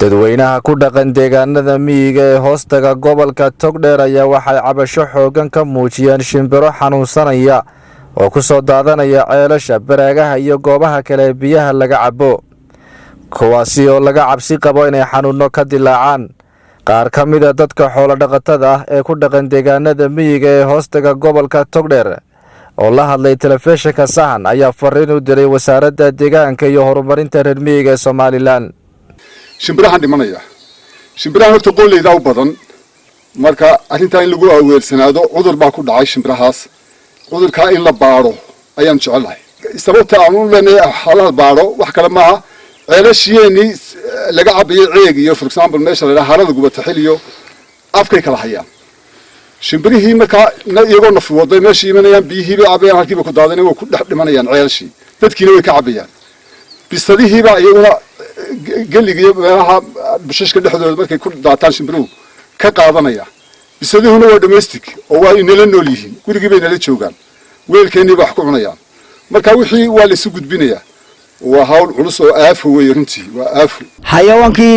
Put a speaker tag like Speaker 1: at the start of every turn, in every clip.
Speaker 1: Dadweynaha ku dhaqan deegaanada miyiga ee hoostaga gobolka Togdheer ayaa waxay cabasho xooggan ka muujiyeen shimbiro xanuunsanaya oo ku soo daadanaya ceelasha, baraagaha iyo goobaha kale ee biyaha laga cabo, kuwaasi oo laga cabsi qabo inay xanuunno ka dilaacaan. Qaar ka mida dadka xoolo-dhaqatada ah ee ku dhaqan deegaanada miyiga ee hoostaga gobolka Togdheer oo la hadlay telefishinka Sahan ayaa fariin u diray Wasaaradda Deegaanka iyo Horumarinta Reer Miyiga ee Somaliland.
Speaker 2: Shimbirahan dhimanaya, shimbirahan horta qooleydaa u badan. Marka arrintaa in lagu aweersanaado, cudur baa ku dhacay shimbirahaas, cudurkaa in la baadho ayaan jecelahay. Sababta aan u leenahay xaalaha baadho wax kale maaha, ceelashiyeenii laga cabayay Ceeg iyo, for example, meesha la yidhaha Harada Gubataxil iyo afkay kala hayaan shimbirihii. Markaa iyagoo nafi waday meesha imanayaan, biyihii bay cabayaan, halkii bay ku daadanayaan, way ku dhex dhimanayaan ceelashii, dadkiina way ka cabayaan. Bisadihiibaa iyaguna geliga iyo meelaha bushashka dhexdooda markay ku daataan shimbiruhu ka qaadanaya. Bisaduhuna waa domestic oo waa inala nool yihiin, gurigii bay nala joogaan, weelkeennii ba wax ku cunayaan. Marka wixii waa la isu gudbinayaa. Waa hawl culus oo aafo weeye, runtii waa aafo.
Speaker 3: Xayawaankii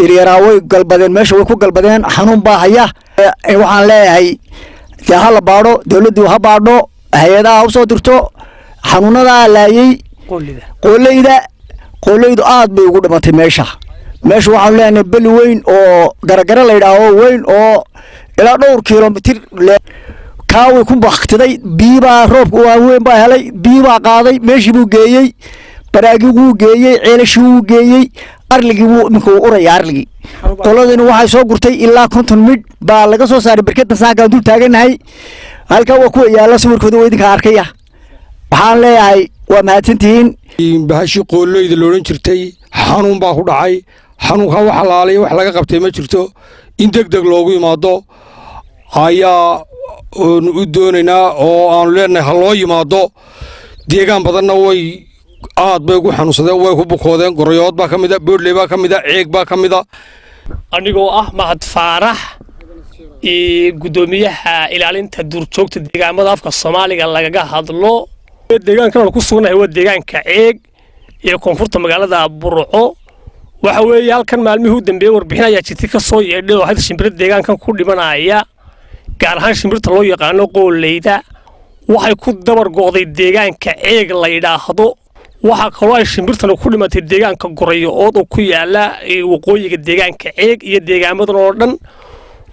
Speaker 3: yaryaraa way galbadeen, meesha way ku galbadeen, xanuun baa haya. Waxaan leeyahay, dee ha la baadho, dawladdu ha baadho, hay-adaha ha usoo dirto. Xanuunadaa laayey qooleyda. Qooleydu aad bay ugu dhimatay meesha. Meesha waxaanu leenahay beli weyn oo Garagare la yidhaaho, weyn oo ilaa dhowr kilomitir kaa way ku baktiday. Biyibaa, roobka waa weyn baa helay, biyibaa qaaday, meeshii buu geeyey, baraagii wuu geeyey, ceelashii wuu geeyey, arligii wuu iminka wuu uraya arligii. Qoladina waxay soo gurtay ilaa 50 midh baa laga soo saaray berkada saakaan dul taaganahay. Halkaa waa kuwa yaalla, sawirkooda waa idinka arkaya. Waxaan leeyahay, waa mahadsantihiin.
Speaker 4: Bahashii qooleyda loodhan jirtay xanuun baa ku dhacay. Xanuunkan wax alaalaya wax laga qabtay ma jirto. In deg deg loogu yimaado ayaa nu u doonaynaa oo aanu leenahay ha loo yimaado. Deegaan badanna way aad bay ugu xanuunsadeen, way ku bukoodeen. Gorayood baa ka mida, Boodley baa ka mida, Ceeg baa ka mida.
Speaker 5: Anigoo ah Mahad Faarax, guddoomiyaha ilaalinta duurjoogta deegaamada afka Soomaaliga lagaga hadlo, deegaankan aanu ku sugnahay waa deegaanka Ceeg ee koonfurta magaalada Burco. Waxa weeye, halkan maalmihii u dambeeyey warbixin ayaa jirtay ka soo yeedhay oo ahayd shimbiro deegaankan ku dhimanaya, gaar ahaan shimbirta loo yaqaano qooleyda. Waxay ku dabar go'day deegaanka Ceeg la yidhaahdo. Waxaa kaloo ay shimbirtan ku dhimatay deegaanka Gorayo Ood oo ku yaala waqooyiga deegaanka Ceeg iyo deegaamadan oo dhan.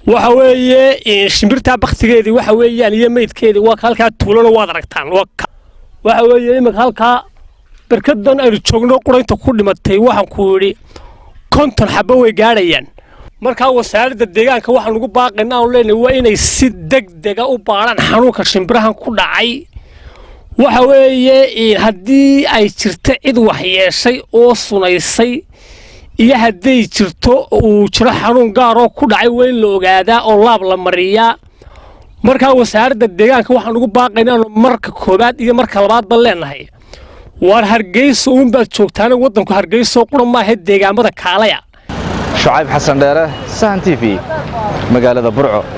Speaker 5: Waxa weeye, shimbirtaa baktigeedii waxa weeyaan iyo meydkeedii waa halkaa tuulano, waad aragtaan. Waxa weeye, iminka halkaa berkadan aynu joogno quraynta ku dhimatay, waxaan ku yidhi, 50 xabbo way gaadhayaan. Markaa Wasaaradda Deegaanka waxaan ugu baaqayna, aanu leenahay, waa inay si deg dega u baadhaan xanuunka shimbirahan ku dhacay. Waxa weeye, haddii ay jirto cid waxyeeshay oo sunaysay iyo hadday jirto uu jiro xanuun gaaroo ku dhacay, waa in la ogaadaa oo laab la mariyaa. Markaa Wasaaradda Deegaanka waxaan ugu baaqayna, aanu marka koowaad iyo marka labaadba leenahay, waar Hargeysa uunbaad joogtaana, waddanku Hargeyso qura maaha, deegaamada kaalaya.
Speaker 1: Shucayb Xasan Dheere, Sahan TV, magaalada Burco.